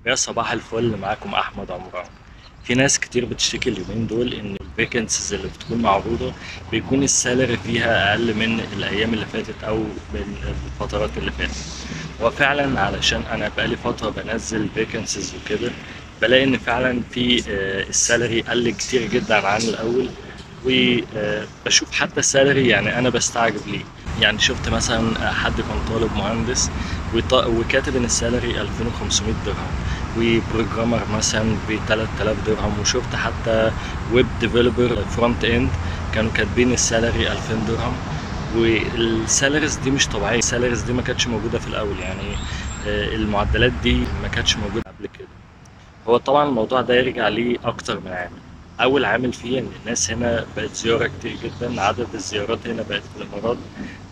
يا صباح الفل، معاكم احمد عمران. في ناس كتير بتشتكي اليومين دول ان ال vacancies اللي بتكون معروضة بيكون ال salary فيها اقل من الايام اللي فاتت او من الفترات اللي فاتت. وفعلا علشان انا بقالي فترة بنزل vacancies وكده بلاقي ان فعلا في ال salary قل كتير جدا عن الاول، وبشوف حتى ال salary يعني انا بستعجب ليه. يعني شفت مثلا حد كان طالب مهندس وكاتب ان ال salary 2500 درهم، و programmer مثلا ب 3000 درهم، وشفت حتى web developer front end كانوا كاتبين ال salary 2000 درهم. وال salaries دي مش طبيعية، ال salaries دي ما كانتش موجودة في الاول، يعني المعدلات دي ما كانتش موجودة قبل كده. هو طبعا الموضوع ده يرجع ليه اكتر من عامل. اول عامل فيه ان الناس هنا بقت زيارة كتير جدا، عدد الزيارات هنا بقت في الامارات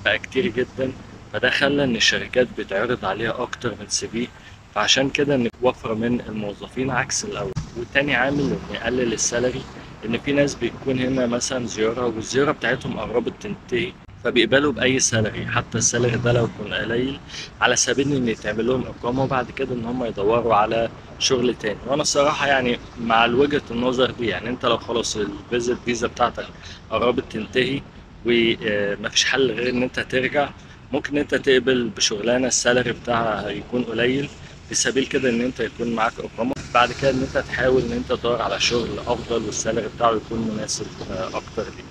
بقى كتير جدا، فده خلى ان الشركات بتعرض عليها اكتر من CV، فعشان كده ان وفرة من الموظفين عكس الاول. وتاني عامل ان يقلل ال salary ان في ناس بيكون هنا مثلا زيارة والزيارة بتاعتهم قربت تنتهي، فبيقبلوا باي salary، حتى ال salary ده لو كان قليل، على سبيل ان يتعمل لهم اقامه وبعد كده ان هم يدوروا على شغل تاني. وانا الصراحة يعني مع وجهه النظر دي، يعني انت لو خلاص ال visit visa بتاعتك قربت تنتهي ومفيش حل غير ان انت ترجع، ممكن انت تقبل بشغلانه ال salary بتاعها يكون قليل في سبيل كده ان انت يكون معاك اقامه، بعد كده ان انت تحاول ان انت تدور على شغل افضل وال salary بتاعه يكون مناسب اكتر ليك.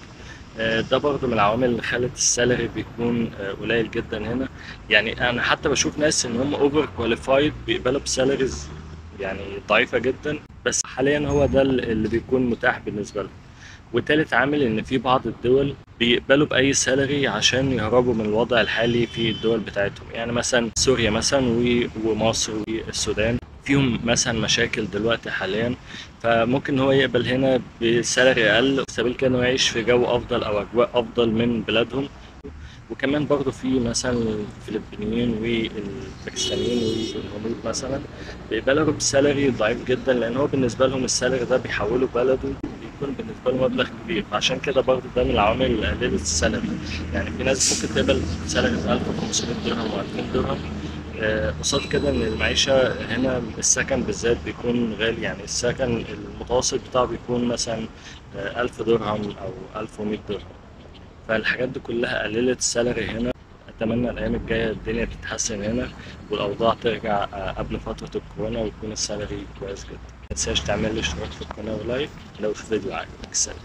ده برضه من العوامل اللي خلت ال salary بيكون قليل جدا هنا. يعني انا حتى بشوف ناس ان هم over qualified بيقبلوا ب salaries يعني ضعيفة جدا، بس حاليا هو ده اللي بيكون متاح بالنسبة لهم. وتالت عامل ان في بعض الدول بيقبلوا باي salary عشان يهربوا من الوضع الحالي في الدول بتاعتهم، يعني مثلا سوريا مثلا ومصر والسودان فيهم مثلا مشاكل دلوقتي حاليا، فممكن هو يقبل هنا ب salary اقل سبيل كده انه يعيش في جو افضل او اجواء افضل من بلادهم. وكمان برضو في مثلا الفلبينيين والباكستانيين والهنود مثلا بيقبلوا ب salary ضعيف جدا، لان هو بالنسبة لهم ال salary ده بيحوله بلده بيكون بالنسبة له مبلغ كبير، فعشان كده برضو ده من العوامل اللي قللت ال salary. يعني في ناس ممكن تقبل salary 1500 درهم و2000 درهم، قصاد كده ان المعيشة هنا السكن بالذات بيكون غالي، يعني السكن المتوسط بتاعه بيكون مثلا 1000 درهم او 1100 درهم، فالحاجات دي كلها قللت ال salary هنا. اتمنى الايام الجاية الدنيا تتحسن هنا والاوضاع ترجع قبل فترة الكورونا ويكون ال salary كويس جدا. متنساش تعمل لي اشتراك في القناة و like لو الفيديو عجبك. سلام.